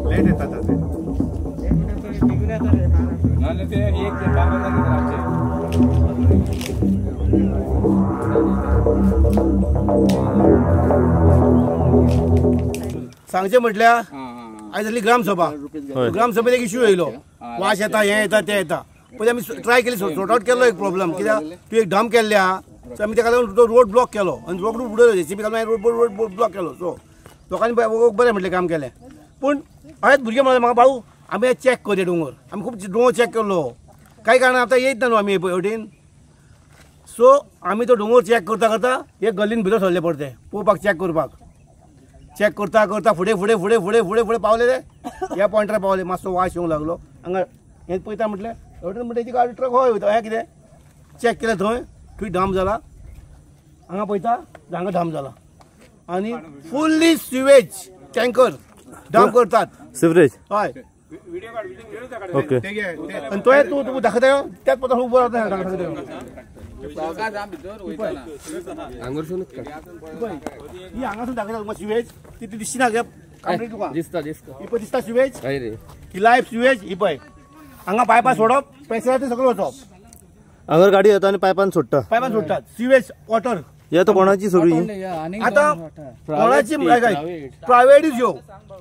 Late येतात ते सांगचे म्हटल्यार आयज जाली ग्रामसभा. ग्रामसभेत एक इश्यू येयलो, वास येता, हें येता, तें येता. पयलीं आमी ट्राय केली, सॉर्ट आवट केल्लो एक प्रॉब्लम. कित्याक तूं एक डंप केल्ले आहा, सो आमी तेका लागून तो रोड ब्लॉक केलो आनी रोड उडयलो, जेसीबी घालून रोड ब्लॉक केलो. सो लोकांनी बरें म्हटलें काम केलें. पूण हयच भुरगे म्हणले म्हाका, भाऊ आमी चॅक करया दोंगर, आमी खूब दोंगर चॅक केल्लो, कांय कारणान आतां येयत ना न्हू आमी वटेन. सो आमी तो दोंगर चॅक करता करता एक गल्लीन भितर सरले परते पळोवपाक, चॅक करपाक. चॅक करता करता फुडें फुडें फुडें फुडें फुडें फुडें पावले ते ह्या पॉयंटार पावले. मातसो वास येवंक लागलो हांगा, हें पळयता म्हटलें वटेन म्हणटा ती गाडी ट्रक हय वयता, हें कितें चॅक केलें थंय थंय डंप जाला. हांगा पळयता हांगा डंप जाला आनी फुल्ली सिवेज टँकर डंप करतात सिवरेज. हय ओके. आनी तो तूं तुका दाखयता त्याच पत्ता उबो रावता दाखयता. ही हांगासून दाखयता तुका सिवेज, ती दिसना तुका, दिसता दिसता ही पळय दिसता सिवेज, ही लायफ सिवेज. ही पळय हांगा पायपां सोडप, प्रेशराचेर सगळें वचप. हांगर गाडी येता आनी पायपान सोडटा, पायपान सोडटात सिवेज वॉटर. हे आतां कोणाची सगळी आतां कोणाची प्रायवेटूच ह्यो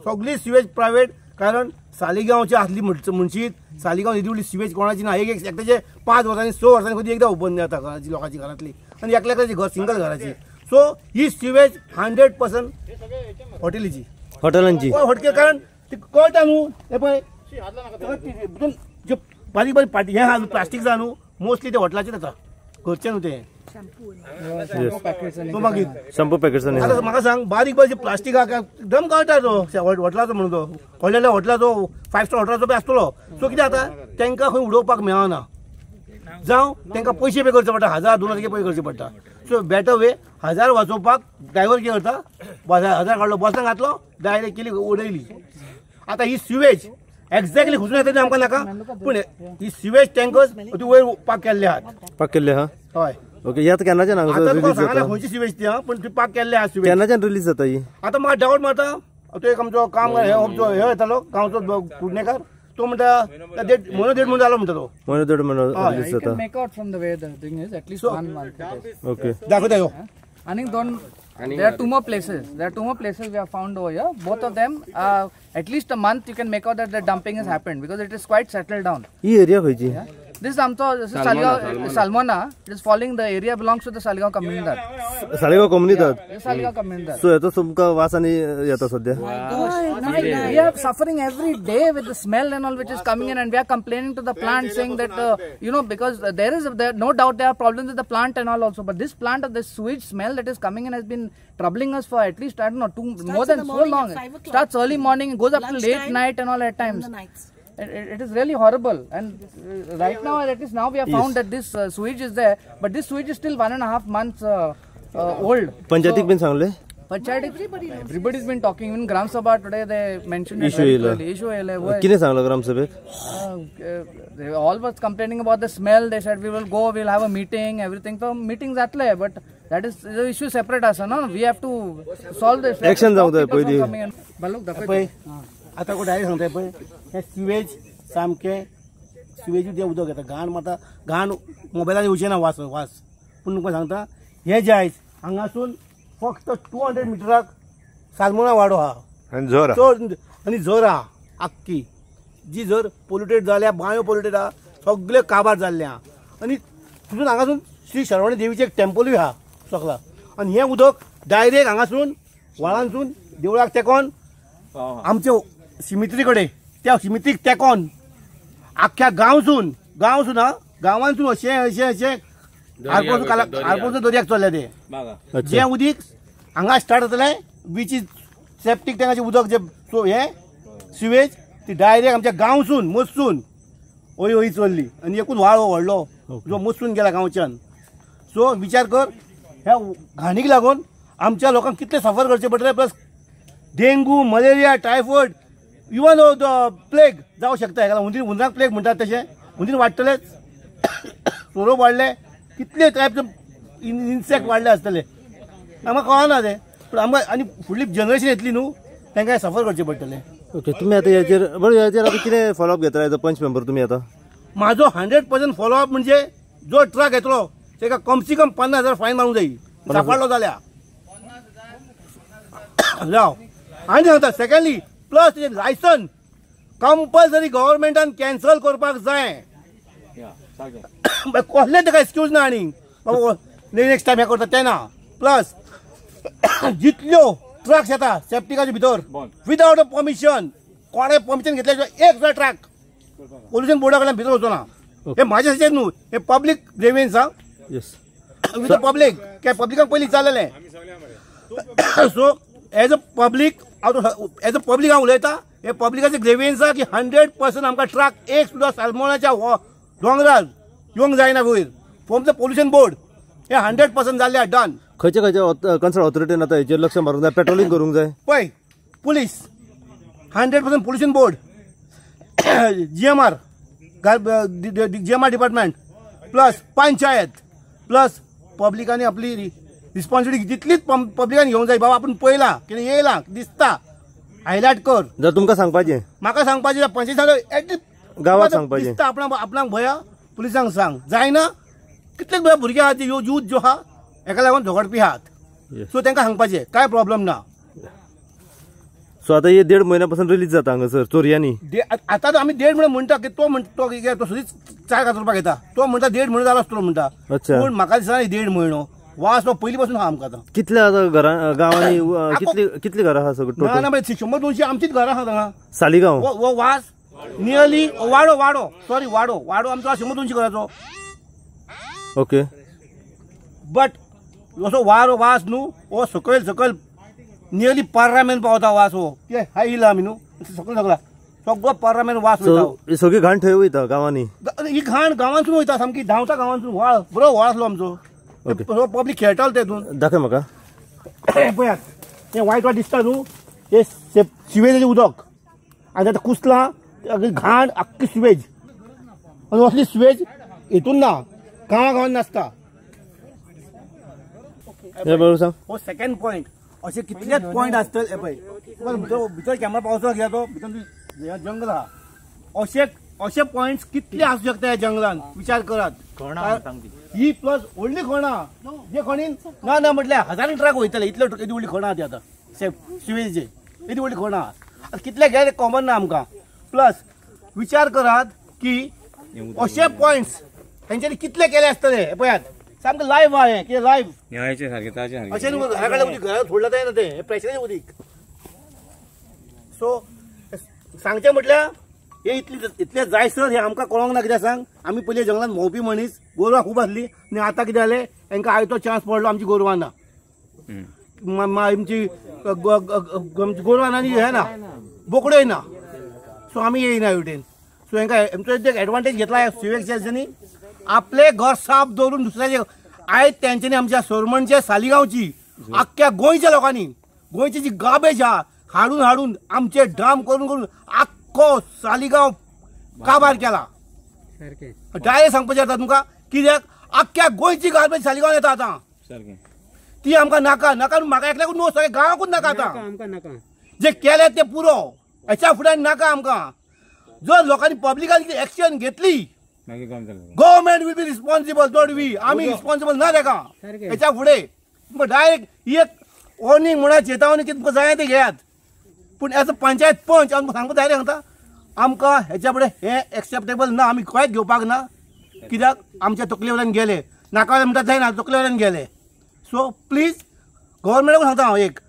सगळी सिवेज प्रायवेट. कारण सालिगांवची आसली म्हणशीत सालिगांव येदी व्हडली सिवेज कोणाची ना. एक एकट्याचे 5 वर्सांनी 6 वर्सांनी कधी एकदां ओपन जाता घराची, लोकांची घरांतली, आनी एकल्याची घर सिंगल घराची. सो ही सिवेज 100% हॉटेलीची, हॉटेलांची हॉटेल. कारण ती कळटा न्हू, हें पळय जे बारीक बारीक पाटी हें आहा प्लास्टीक जाय न्हू, मोस्टली ते हॉटेलाचेर जाता, घरचें न्हू तें. मागीर शॅम्पू पॅकेट्स. आतां म्हाका सांग, बारीक बारीक प्लास्टीक आहा एकदम कळटा तो हॉटेलाचो म्हणून, तो व्हडल्या हॉटेलाचो 5 स्टार हॉटेलाचो बी आसतलो. सो कितें जाता, तांकां खंय उडोवपाक मेळना, जावं तांकां पयशे पे करचे पडटा, 1000 2000 पे करचे पडटा. सो बेटर वे 1000 वाचोवपाक ड्रायव्हर कितें करता, 1000 काडलो बसान घातलो, डायरेक्ट केली उडयली. आतां ही सिवेज एक्झॅक्टली खुसून येता आमकां नाका, पूण ही सिवेज टँकर्स ती वयर पार्क केल्ले आहात, पार्क केल्ले आहा. हय ओके. हे आतां केन्नाच्यान रिलीज जाता? खंयची सिवेज ती आहा, पूण ती पार्क केल्ले आहा सिवेज. केन्नाच्यान रिलीज जाता ही? आतां म्हाका डावट मारता, तो एक आमचो काम हे आमचो हे येतालो गांवचो कुडणेकार, तो म्हणटा देड म्हयनो, देड म्हयनो जालो म्हणटा तो, म्हयनो देड म्हयनो रिलीज जाता. Make out from the way the thing is at least 1 month. Okay दाखयता यो. आनी दोन, there are 2 more places. There are 2 more places we have found over here. Both of them, at least a month you can make out that the dumping has happened because it is quite settled down. He area खंयची? This is आमचो Saligao, Salmona. It is following the area belongs to the Saligao Comunidade. Saligao Comunidade. Saligao Comunidade. So हेचो तुमकां वास आनी येता सद्या? We are suffering every day with the smell and all which is coming in, and we are complaining to the plant saying that you know, because there is no doubt there are problems with the plant and all also, but this plant of this sewage smell that is coming in has been troubling us for at least I don't know 2 more than so long. Starts early morning, goes up to late night and all at times. It is really horrible, and right now, at least now we have found that this sewage is there, but this sewage is still 1.5 months old. पंचायतीक bin सांगले? Panchayat, everybody's been talking. Even Gram Sabha today they mentioned it very clearly. Issue येयले. कितें सांगला ग्राम सभेक? They all was complaining about the smell. They said we will go, we will have a meeting, everything. So meeting जातले, but that is the issue separate आसा ना. We have to solve this. Action जावंक जाय पयलीं. बालूक दाखय. आतां कोण direct सांगता पळय, हें सिवेज सामकें सिवेज जें उदक येता घाण मारता, घाण मोबायलान येवचें ना वास वास. पूण तुमकां सांगता, हें जें आयज हांगासून फक्त 200 मिटराक सालमोना वाडो आहा आनी झर चड, आनी झर आहा आख्खी जी झर पोल्युटेड जाल्या, बांयो पोल्युटेड आहा, सगळे काबार जाल्ले आहा. आनी तितून हांगासून श्री शरवणी देवीचें एक टेम्पलूय आहा सकला, आनी हें उदक डायरेक्ट हांगासून व्हाळांसून देवळाक तेकोन आमचे सिमित्री कडेन, त्या सिमित्रीक तेकोन आख्ख्या गांवसून, गांवसून हा गांवांसून अशें अशें अशें आरपोसून दर्याक चल्ल्या तें. जें उदीक हांगा स्टार्ट जातलें, which is septic टँकाचें उदक जें, सो हें सिवेज ती डायरेक्ट आमच्या गांवसून मस्तून ओय ओय चल्ली आनी एकूच व्हाळ हो व्हडलो जो मस्तून गेला गांवच्यान. सो विचार कर ह्या घाणीक लागून आमच्या लोकांक कितले सफर करचे पडटले. Plus dengue, malaria, typhoid, even plague जावं शकता. हेका हुंदीर, हुंदराक प्लेग म्हणटात तशें हुंदीर वाडटलेच, सोरोप वाडले, कितले टायप इन्सेक्ट वाडले आसतले आमकां कळना ते. पूण आमकां आनी फुडली जनरेशन येतली न्हू, तांकां सफर करचें पडटलें. ओके, तुमी आतां हेचेर बरें, हेचेर आतां कितें फॉलोअप घेतला एज अ पंच मेंबर तुमी आतां? म्हाजो 100% फॉलोअप म्हणजे जो ट्रक येतलो ताका कमसे कम 50,000 फायन मारूंक जाय सापडलो जाल्यार. जावं आनी सांगता सेकंडली प्लस तेजें लायसन कंपल्सरी गव्हर्मेंटान कॅन्सल करपाक जाय. कसलें ताका एक्सक्यूज ना आनी बाबा नेक्स्ट टायम हें करता तें ना. प्लस जितल्यो ट्रक्स येता सेप्टिकाच्या भितर विदावट अ परमिशन, कोणें परमिशन घेतल्या शिवाय एक सुद्दां ट्रक पोल्युशन बोर्डा कडल्यान भितर वचना. हे म्हाजे सारकें न्हू, हे पब्लीक ग्रेवियन्स आं, विथ पब्लीक काय पब्लिकाक पयलीं विचारलेलें. सो एज अ पब्लीक हांव, एज अ पब्लीक हांव उलयतां, हे पब्लिकाचे ग्रेवियन्स आहा की 100% आमकां ट्रक एक सुद्दां सालमोनाच्या दोंगरार येवंक जायना वयर फ्रॉम the pollution board. हे 100% जाल्ले डन. खंयच्या खंयच्या कन्सर्न ऑथॉरिटीन आतां हेचेर लक्ष मारूंक जाय, पेट्रोलिंग करूंक जाय? पळय police, 100% pollution board, GMR, GMR department, plus panchayat, plus पब्लिकांनी आपली रिस्पॉन्सिबिलिटी तितलीच पब्लिकान घेवंक जाय. बाबा आपूण पळयलां कितें येयलां दिसता हायलायट कर. जर तुमकां सांगपाचें, म्हाका सांगपाचें पंचायत एटलीस्ट गांवाक सांगपाचें दिसता आपणाक, आपणाक भंय पुलिसांक सांग जायना. कितले भुरगे आहात यूथ जो आहा हेका लागून झगडपी आहात, सो तांकां सांगपाचें कांय प्रॉब्लम ना. सो आतां हे 1.5 म्हयन्या पासून रिलीज जाता हांगासर चोरयांनी. आतां आमी 1.5 म्हयने म्हणटा की तो म्हणटा तो सदींच 4 कातरपाक येता, तो म्हणटा 1.5 म्हयनो जालो आसतलो म्हणटा. पूण म्हाका दिसना 1.5 म्हयनो वास हो पयलीं पासून आहा आमकां. आतां कितले आतां घरां गांवांनी कितली कितली घरां आहा सगळीं ना ना 100-200 आमचीच घरां आहा हांगा सालिगांव. हो वास नियरली वाडो, वाडो सॉरी वाडो, वाडो आमचो 100-200 घराचो. ओके, बट असो वारो वास न्हू हो सकयल सकयल नियरली पर्रा मेरेन पावता वास हो. ते हाय येयला आमी न्हू सकयल सगळा सगळो पर्रा मेरेन वास वयता. सगळी घाण थंय वयता गांवांनी, ही घाण गांवांतसून वयता सामकी धांवता गांवांतसून. व्हाळ बरो व्हाळ आसलो आमचो, पब्लीक खेळटालो तेतून. दाखय म्हाका पळयात हें वायट वायट दिसता न्हू, हे सिवेजाचें उदक आनी आतां कुसलां घाण आख्खी सिवेज. आनी असली सिवेज हितून ना, गांवा गांवान नासता. हो सेकंड पॉयंट. अशे कितलेच पॉयंट आसतले पळय भितर कॅमेरा पावसो घेता तो भितर जंगल आहा. अशे अशे पॉयंट्स कितले आसूं शकता ह्या जंगलान विचार करात. ही प्लस व्हडली खणां जे खणीन ना ना म्हटल्यार हजारांनी ट्रक वयतले, इतले येदी व्हडली खणां आहा ती आतां सिवेजचे येदी व्हडली खणां आहा. कितले गेले कॉमन ना आमकां. प्लस विचार करात की अशे पॉयंट्स तेंच्यांनी कितले केले आसतले पळयात. सामकें लायव्ह आहा हें, कितें लायव्ह अशें न्हू घरा कडेन उदीक घरा सोडलां जायना तें, हें प्रेशराचें उदीक. सो सांगचें म्हटल्यार हे इतले इतले जायसर हें आमकां कळोंक ना. कित्याक सांग, आमी पयलीं जंगलान भोंवपी मनीस, गोरवां खूब आसली आनी आतां कितें जालें तांकां आयतो चान्स पडलो. आमची गोरवां ना, आमची गोरवां ना आनी हें ना, बोकड्योय ना. सो आमी येयना हेवटेन. सो हांकां आमचो एक एडवांटेज घेतला सिवेक आपले घर साफ दवरून दुसऱ्याचे. आयज तेंच्यांनी आमच्या सोरमणच्या सालिगांवची आख्ख्या गोंयच्या लोकांनी गोंयची जी गार्बेज आहा हाडून हाडून आमचे ड्रम करून करून आख्खो सालिगांव काबार केला. डायरेक्ट सांगपाचें जाता तुमकां कित्याक आख्ख्या गोंयची गार्बेज सालिगांव येता आतां. ती आमकां नाका नाका, म्हाका एकल्याकूच न्हू, सगळ्या गांवाकूच नाका आतां. जे केले ते पुरो, हेच्या फुडें नाका आमकां. जर लोकांनी पब्लिकान एक्शन घेतली government will be responsible, not we. आमी रिस्पॉन्सिबल ना ताका. हेच्या फुडें तुमकां डायरेक्ट ही एक वॉर्निंग म्हणा, चेतावणी की तुमकां जाय तें घेयात. पूण एज अ पंचायत पंच आमकां सांगता डायरेक्ट सांगता आमकां हेच्या फुडें हें एक्सेप्टेबल ना, आमी खंयच घेवपाक ना. कित्याक आमच्या तकले वयल्यान गेले, नाका म्हणटा जायना, तकले वयल्यान गेले. सो प्लीज गव्हर्मेंटाकूच सांगता हांव, एक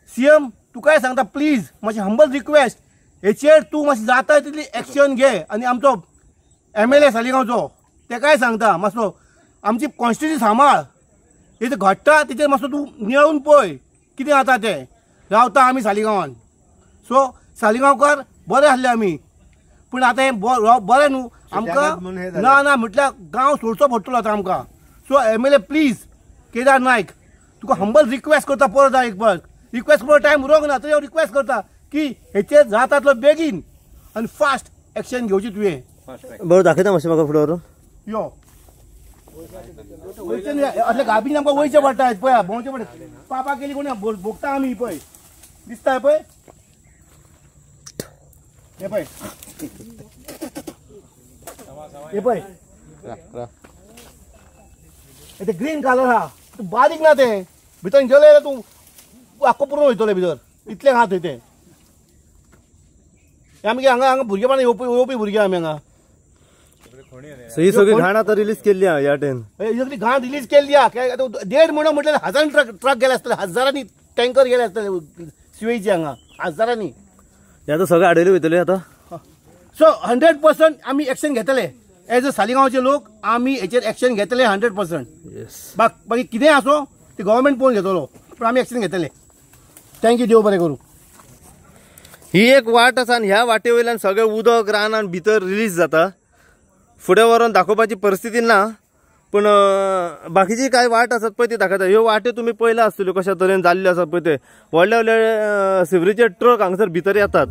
सी एम तुकाय सांगता प्लीज मातशें हंबल रिक्वेस्ट, हेचेर तूं मातशें जाता तितली एक्शन घे. आनी आमचो MLA सालिगांवचो तेकाय सांगता मातसो आमची कॉन्स्टिट्युन्सी सांबाळ, इथं घडटा तिचेर मातसो तूं नियाळून पळय कितें जाता तें. रावता आमी सालिगांवान. सो सालिगांवकार बरें आसले आमी, पूण आतां हें बरें न्हू आमकां. ना ना म्हटल्यार गांव सोडचो पडटलो आतां आमकां. So MLA please Kedar Naik तुका हंबल रिक्वेस्ट करता परत एक परत रिक्वेस्ट करपा टायम उरोंक ना तरी हांव रिक्वेस्ट करता की हेचेर जातातलो बेगीन आनी फास्ट एक्शन घेवची तुवें. बरें दाखयता मातशें म्हाका फुडें व्हरून. यो वयचें असले गाबीन आमकां वयचें पडटा पळय भोंवचें पडटा. पापा केली कोणी भोगता आमी पळय दिसता पळय हे पळय हे पळय ते ग्रीन कलर आहा तूं बारीक ना तें भितर गेले जाल्यार तूं आख्खो पुरो वयतलें भितर इतलें आहा थंय तें. आमी हांगा हांगा भुरगेपणां येवपी भुरगे आमी हांगा. ही सगळी घाण आतां रिलीज केल्ली आहा ह्या टेन. ही सगळी घाण रिलीज केल्ली आहा. देड म्हयनो म्हटल्यार हजारांनी ट्रक गेले आसतले, हजारांनी टँकर गेले आसतले सिवेजी हांगा हजारांनी. हे आतां सगळें आडयले वयतले आतां. सो 100% आमी एक्शन घेतले एज अ सालिगांवचे लोक. आमी हेचेर एक्शन घेतले 100%. बाकी कितेंय आसो ते गव्हर्मेंट पळोवन घेतलो पूण आमी एक्शन घेतले. Thank you. देव बरें करूं. ही एक वाट आसा आनी ह्या वाटे वयल्यान सगळें उदक रानान भितर रिलीज जाता. फुडें व्हरोन दाखोवपाची परिस्थिती ना पूण बाकीची कांय वाट आसात पळय ती दाखयता. ह्यो वाट्यो तुमी पळयल्या आसतल्यो कशा तरेन जाल्ल्यो आसात पळय ते व्हडले व्हडले सिवरीचे ट्रक हांगासर भितर येतात.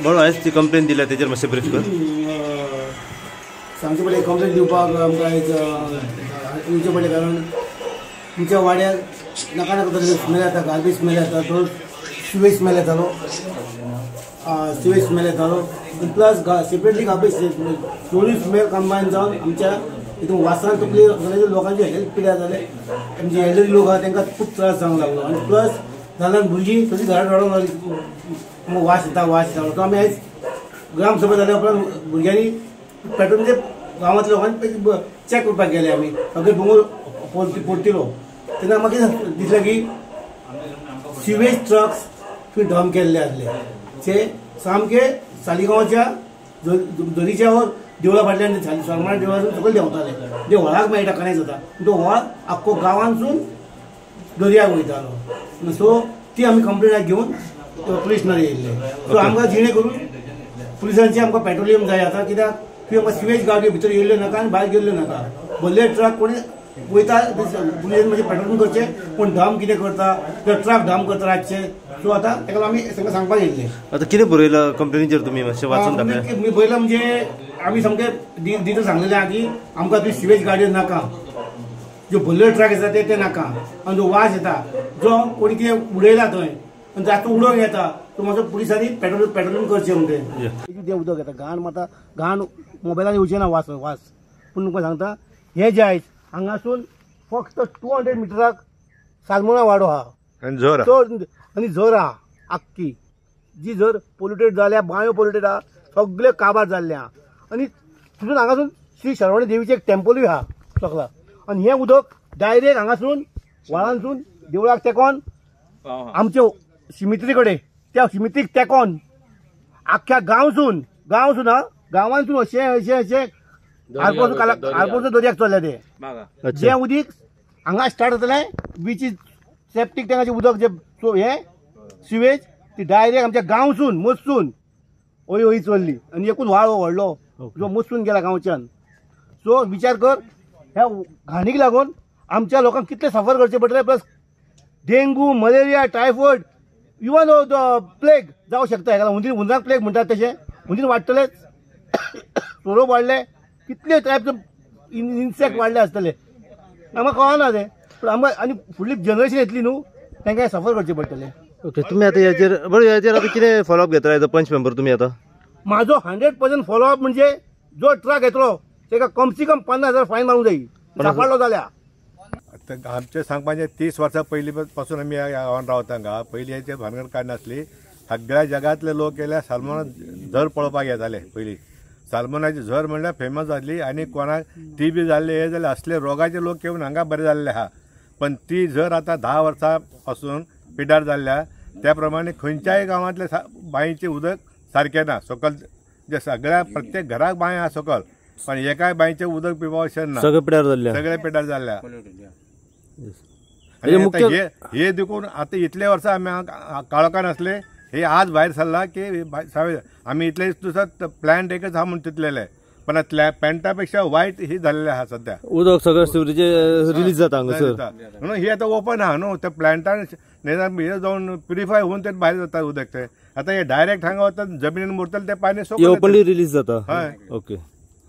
बरो आयज ती कंप्लेन दिल्या तेजेर मातशें ब्रीफ कर. सांगचे पडलें कंप्लेन दिवपाक आमकां आयज येवचें पडलें कारण तुमच्या वाड्यार नाका नाका तरेचे स्मेल येता, गार्बेज स्मेल येता, तो सिवेज स्मेल येतालो, सिवेज स्मेल येतालो प्लस सेपरेटली गार्बेज दोनूय स्मेल कंबायन जावन आमच्या हितून वासान तकली लोकांची हेल्थ पिड्यार जाले. आमचे एल्डरी लोक आहा तांकां खूब त्रास जावंक लागलो आनी प्लस ल्हान ल्हान भुरगीं सगळीं घरात रडोंक लागली, वास येता वास येता. सो आमी आयज ग्रामसभा जाल्या उपरांत भुरग्यांनी पेट्रोल म्हणजे गांवांतल्या लोकांनी चॅक करपाक गेले आमी सगळे दोंगर परतिलो तेन्ना म्हाका दिसलें की सिवेज ट्रक्स थंय डंप केल्ले आसले ते सामके सालिगांवच्या दरीच्या वर देवळा फाटल्यान सोलमाण देवळासून सगळे देंवताले. ते व्हळाक मेळटा कनेक्ट जाता तो व्हळ आख्खो गांवांतसून दर्याक वयतालो. सो ती आमी कंप्लेन घेवन पुलीस येयल्ले. सो आमकां जिणे करून पुलिसांची आमकां पेट्रोलियम जाय आतां कित्याक ती आमकां सिवेज गाडयो भितर येयल्ल्यो नाका आनी भायर गेल्ल्यो नाका. भरले ट्रक कोणी वयता पुलिसान मातशें पेट्रोलिंग करचें, कोण डंप कितें करता ते ट्रक डंप करता रातचे. सो आतां ताका आमी तांकां सांगपाक येयल्ले. आतां कितें बरयलां कंप्लेनीचेर तुमी मातशें वाचून दाखया. बरयलां म्हणजे आमी सामकें डिटेल सांगलेलें आहा की आमकां ती सिवेज गाडयो नाका, ज्यो भरले ट्रक आसा ते नाका आनी जो वास येता जो कोणी कितें उडयला थंय आनी रातचो उडोवंक येता सो मातसो पुलिसांनी पेट्रोलिंग करचें म्हणटे तें उदक येता घाण माता घाण मोबायलान येवचें ना वास वास. पूण तुमकां सांगता हें जें आयज हांगासून फक्त 200 मिटराक सालमोना वाडो आहा आनी झर चड आनी झर आहा आख्खी जी झर पोल्युटेड जाल्या, बांयो पोल्युटेड आहा, सगळे काबार जाल्ले आहा. आनी तितून हांगासून श्री शरवणी देवीचें एक टेम्पलूय आहा सकला. आनी हें उदक डायरेक्ट हांगासून व्हाळांसून देवळाक तेकोन आमचे शिमित्री कडेन त्या शिमित्रीक तेकोन आख्ख्या गांवसून गांवसून हा गांवांसून अशें अशें अशें आरपोसो दर्याक चल्ल्या ते जें उदीक हांगा स्टार्ट जातलें बीची सेप्टीक टँकाचें उदक जें हें सिवेज ती डायरेक्ट आमच्या गांवसून मदसून हय हय चल्ली आनी एकूच व्हाळ व्हडलो जो मदसून गेला गांवच्यान. सो विचार कर ह्या घाणीक लागून आमच्या लोकांक कितले सफर करचे पडटले. Plus dengue, malaria, typhoid, even plague जावं शकता. हेका हुंदीर हुंदराक प्लेग म्हणटात तशें हुंदीर वाडटलेच, सोरोप वाडले, कितले टायप्स इन्सेक्ट वाडले आसतले आमकां कळना तें. पूण आमकां आनी फुडली जनरेशन येतली न्हू तांकां सफर करचें पडटलें. ओके, तुमी आतां हेचेर बरें हेचेर आतां कितें फॉलोअप घेतला एज अ पंच मेंबर तुमी आतां? म्हाजो 100% फॉलोअप म्हणजे जो ट्रक येतलो ताका कमसे कम 50,000 फायन मारूंक जाय सापडलो जाल्यार. आमचें सांगपाचें 30 वर्सां पयलीं पासून आमी ह्या गांवान रावता. हांगा पयलीं हेचे भानगड कांय नासली. सगळ्या जगांतले लोक गेल्यार सालमोना झर पळोवपाक येताले. पयलीं सालमोनाची झर म्हणल्यार फेमस जाली आनी कोणाक टी बी जाल्ले हे जाले असले रोगाचे लोक येवन हांगा बरे जाल्ले आहा. पण ती झर आतां 10 वर्सां पासून पिड्ड्यार जाल्ल्या. त्या प्रमाणे खंयच्याय गांवांतले बांयचें उदक सारकें ना. सकल जे सगळ्या प्रत्येक घराक बांय आहा सकल, पण एकाय बांयचें उदक पिवपाक अशें ना. सगळे पिड्ड्यार जाल्ले, सगळे पिड्ड्यार जाल्ल्या. हे देखून आतां इतले वर्सां आमी काळोखान आसले, हे आज भायर सरला की आमी इतले दिसात प्लॅन्ट एकच आहा म्हूण तितलेले, पण पॅन्टा पेक्षा वायट ही जाल्लें आहा सद्या. उदक सगळें सिवरेज रिलीज जाता हांगासर म्हणून ही आतां ओपन आहा न्हू, त्या प्लॅन्टान हे जावन प्युरिफाय होवन ते भायर जाता उदक. ते आतां हे डायरेक्ट हांगा वता जमनीन मुरतलें तें पाणी ओपनली रिलीज जाता. हय, ओके.